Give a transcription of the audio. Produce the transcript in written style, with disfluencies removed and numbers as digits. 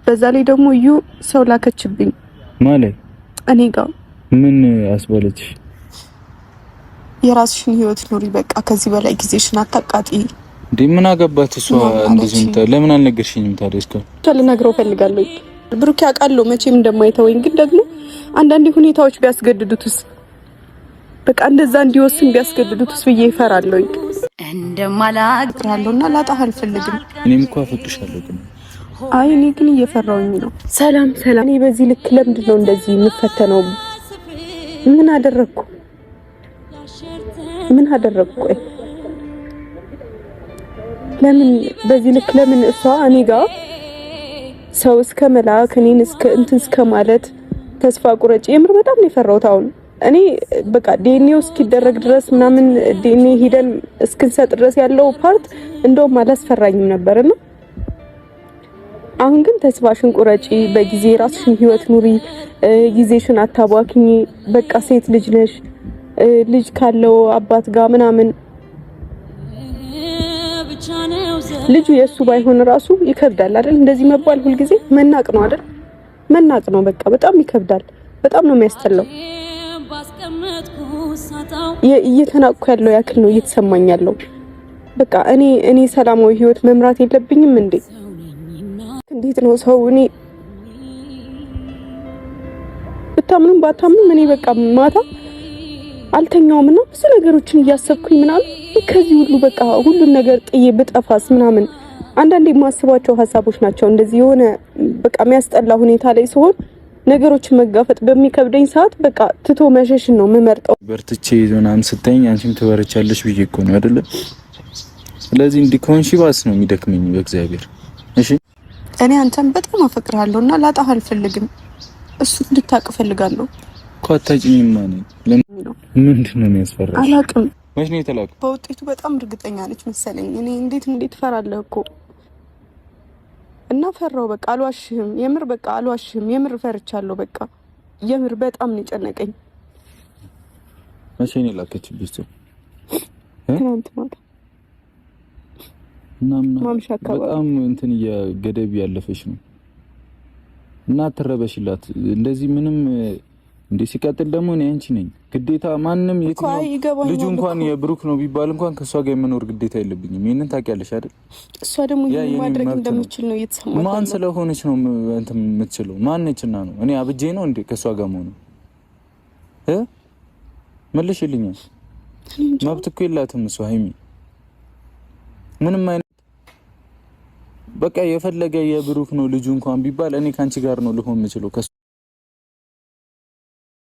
በዛ ላይ ደግሞ እዩ ሰው ላከችብኝ። ማለት እኔ ጋር ምን አስባለች? የራስሽን ህይወት ኑሪ፣ በቃ ከዚህ በላይ ጊዜሽን አታቃጢ። እንዴ ምን አገባት እሷ? እንደዚህ ለምን አልነገርሽኝም ታዲያ? እስካሁን ልነግረው እፈልጋለሁ። ብሩኬ አውቃለሁ መቼም እንደማይተወኝ፣ ግን ደግሞ አንዳንዴ ሁኔታዎች ቢያስገድዱትስ፣ በቃ እንደዛ እንዲወስን ቢያስገድዱትስ ብዬ እፈራለሁ። እንደማላቅራለሁና ላጣህ አልፈልግም። እኔም እኮ አፈቅርሻለሁ ግን አይ እኔ ግን እየፈራሁኝ ነው። ሰላም ሰላም። እኔ በዚህ ልክ ለምንድን ነው እንደዚህ የምፈተነው? ምን አደረግኩ? ምን አደረግኩ? ቆይ ለምን በዚህ ልክ ለምን እሷ እኔ ጋር ሰው እስከ መላክ እኔን እስከ እንትን እስከ ማለት ተስፋ ቁረጭ። የምር በጣም ነው የፈራሁት። አሁን እኔ በቃ ዲኤንኤው እስኪደረግ ድረስ ምናምን ዲኤንኤ ሂደን እስክንሰጥ ድረስ ያለው part እንደውም አላስፈራኝም ነበርና አሁን ግን ተስፋሽን ቁረጪ፣ በጊዜ ራስሽን ህይወት ኑሪ፣ ጊዜሽን አታባክኚ፣ በቃ ሴት ልጅ ነሽ፣ ልጅ ካለው አባት ጋር ምናምን ልጁ የእሱ ባይሆን ራሱ ይከብዳል አይደል? እንደዚህ መባል ሁልጊዜ መናቅ ነው አይደል? መናቅ ነው በቃ በጣም ይከብዳል። በጣም ነው የሚያስጠላው። እየተናቅኩ ያለው ያክል ነው እየተሰማኝ ያለው። በቃ እኔ ሰላማዊ ህይወት መምራት የለብኝም እንዴ? እንዴት ነው ሰው? እኔ ብታምኑም ባታምኑም እኔ በቃ ማታ አልተኛውም እና ብዙ ነገሮችን እያሰብኩኝ ምናምን ከዚህ ሁሉ በቃ ሁሉን ነገር ጥዬ ብጠፋስ ምናምን አንዳንዴ የማስባቸው ሀሳቦች ናቸው። እንደዚህ የሆነ በቃ የሚያስጠላ ሁኔታ ላይ ሲሆን ነገሮችን መጋፈጥ በሚከብደኝ ሰዓት በቃ ትቶ መሸሽን ነው የምመርጠው። በርትቼ ምናምን ስተኝ አንቺም ትበረቻለሽ ብዬ እኮ ነው አይደለ? ስለዚህ እንዲህ ከሆንሽ ባስ ነው የሚደክመኝ በእግዚአብሔር። እሺ እኔ አንተን በጣም አፈቅርሃለሁ እና ላጣህ አልፈልግም። እሱ እንድታቅ እፈልጋለሁ እኮ። አታጭኝማ። ምንድን ነው የሚያስፈራሽ? አላቅም። መች ነው የተላከው? በውጤቱ በጣም እርግጠኛ ነች መሰለኝ። እኔ እንዴት እንዴት እፈራለሁ እኮ እና ፈራው። በቃ አልዋሽህም፣ የምር በቃ አልዋሽህም፣ የምር ፈርቻለሁ። በቃ የምር በጣም ነው የጨነቀኝ። መቼ ነው የላከችብሽ? ትናንት ማታ ማምሻ አካባቢ። በጣም እንትን እየገደብ ያለፈች ነው እና አትረበሽላት እንደዚህ ምንም እንዴ። ሲቀጥል ደግሞ እኔ አንቺ ነኝ ግዴታ ማንም የትኛው ልጁ እንኳን የብሩክ ነው ቢባል እንኳን ከእሷ ጋር የመኖር ግዴታ የለብኝም። ይሄንን ታውቂያለሽ አይደል? እሷ ደግሞ ይሄን ማድረግ እንደምችል ነው እየተሰማኝ። ማን ስለሆነች ነው እንትን የምትችለው? ማን ነችና ነው? እኔ አብጄ ነው እንዴ ከእሷ ጋር መሆኑ? እ መልሽልኛል። መብት እኮ የላትም እሷ ሀይሚ ምንም አይነት በቃ የፈለገ የብሩክ ነው ልጁ እንኳን ቢባል እኔ ከአንቺ ጋር ነው ልሆን የምችለው። ከእሷ